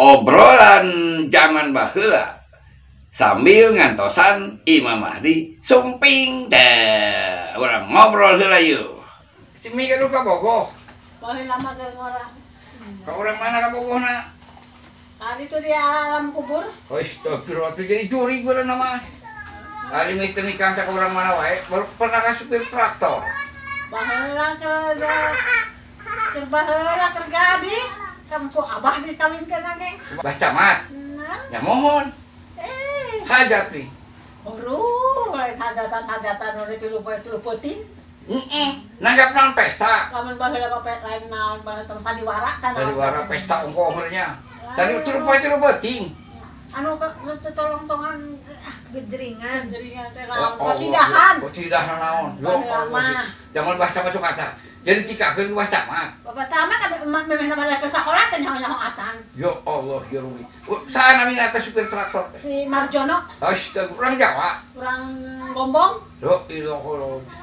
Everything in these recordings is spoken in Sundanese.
Obrolan zaman baheula sambil ngantosan Imam Mahdi sumping teh. Urang ngobrol heula yuk. Si Mi kan ka Bogoh. Baheula mah keur ngora. Ka urang mana ka Bogohna? Tadi itu di alam kubur. Astagfirullah, jadi juri gue nama. Hari ini teu nikah teh ka urang mana wae, baru pernah ka supir traktor. Baheula keur keur baheula keur gadis. Kamu abah dikawinkeun ge. Bah camat. Bener. Ya mohon. Eh, Hajat nih. Aduh, lain hajatan-hajatan nu tilu poe tilu peuting. Heeh. Nanggap naon pesta. Lamun baheula mah lain naon baheula tong sandiwara tah naon. Sandiwara pesta ongkohnya. Tadi tilu poe tilu peuting. Anu ke nu teu tolong-tongan ah, Gejeringan. jeringan teh Oh, naon Allah. kasidahan. Kasidahan naon. Yo Baheula Allah. mah. Zaman bah camat sok kata. Jadi tikakeun bah camat. Bapak camat kan memeh pada ke sekolah teh nyaho-nyaho acan. Ya Allah ya Rabbi. Oh, saha namina teh supir traktor teh? Si Marjono. Astaga, urang Jawa. Urang Gombong. Yo ilah.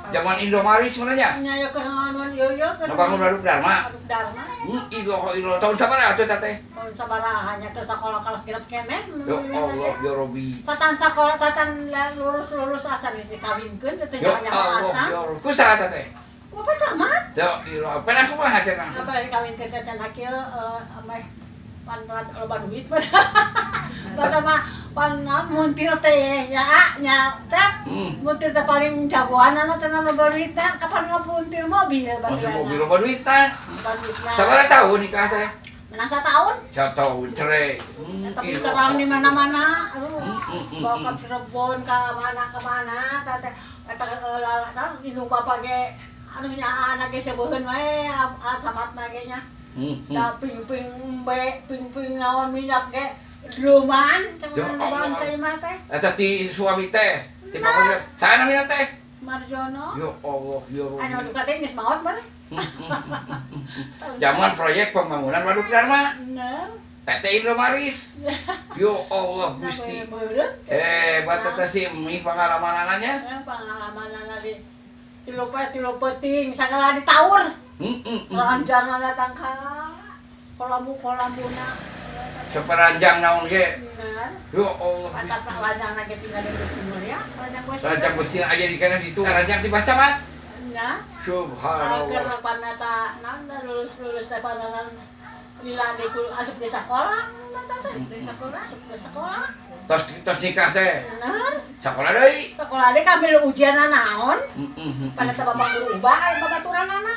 Zaman Indomaret sebenarnya. Nya yo keur nganon ieu ieu keur Ngabangun Waduk Dharma. Waduk Dharma. Ilah ilah tahun sabaraha atuh teh? Tahun sabaraha nya keur sakola kelas genep keneh. Ya Allah ya Rabbi. Tatan sakola tatan lurus-lurus asa geus dikawinkeun teh Ya nyaho-nyaho Allah acan. ya Rabbi. Ku saha teh? Ku apa camat? Ya ilah, pernah kumaha cenah? Apa dikawinkeun teh cenah kieu ameh pan loba duit mah. Bata mah pan muntir teh nya nya cap. Muntir teh paling jagoan anu cenah loba duitna, kapan ngapuntir mobil Muntir mobil loba duitan. Loba duitna. Sabaraha tahun nikah teh? Menang satahun. Satahun cerai. Tapi terang di mana-mana, aduh. Bawa ke Cirebon ka mana ka mana teh eta lala tah indung bapa ge aduh nya anak ge seubeun wae camatna ge nya. Da ping-ping embe, ping-ping naon minyak ge druman Ya cenah Allah. bangkai mah teh. Eta ti suami teh, ti papa saha namina teh? Marjono. Ya Allah ya Anu Rabbi. duka teh geus maot mah. Zaman proyek pembangunan Waduk Dharma. Bener. PT Indomaris. Ya Allah Gusti. Beureut. Buat teteh si Mi pengalamanannya. Ya pengalamanana di tilu poe tilu peuting sagala ditaur. Ranjangna datang ka kolambu-kolambuna. Seperanjang naon ge. Bener. Ya Allah. Pantat ranjangna ge tinggal di Besi Mulia, ranjang besi. Ranjang besi aja di kana ditu. Ranjang di camat. Nah, Subhanallah. keur panata naon lulus-lulus teh pananan lila di asup di sekolah, teh di sekolah, asup di sekolah. Tos tos nikah teh. Bener. Sekolah deui. Sekolah deui kambil ujian naon? Pada teh bapak guru ubah aya babaturanana.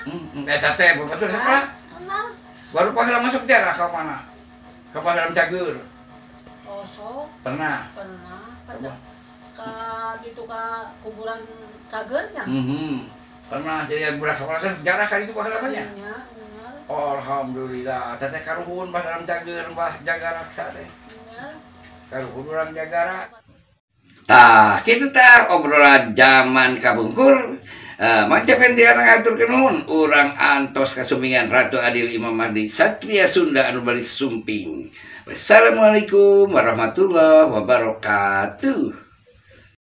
Eta teh babatur sekolah. Bener. Baru pas masuk daerah ke mana? Ke Dalam Cagur. Oh, so Pernah. pernah. Ka ditu ka kuburan Cagernya. Pernah jadi budak sekolah teh jarah kali itu baheula mah nya. Nya, bener. Alhamdulillah, teteh karuhun bah dalam Cager bah jaga raksa teh. Bener. Karuhun urang jagara. Tah, kitu tah obrolan zaman kabungkur. Manca Fendiana ngaturkeun nuhun urang antos kasumpingan Ratu Adil Imam Mahdi Satria Sunda anu bari sumping. Wassalamualaikum warahmatullahi wabarakatuh.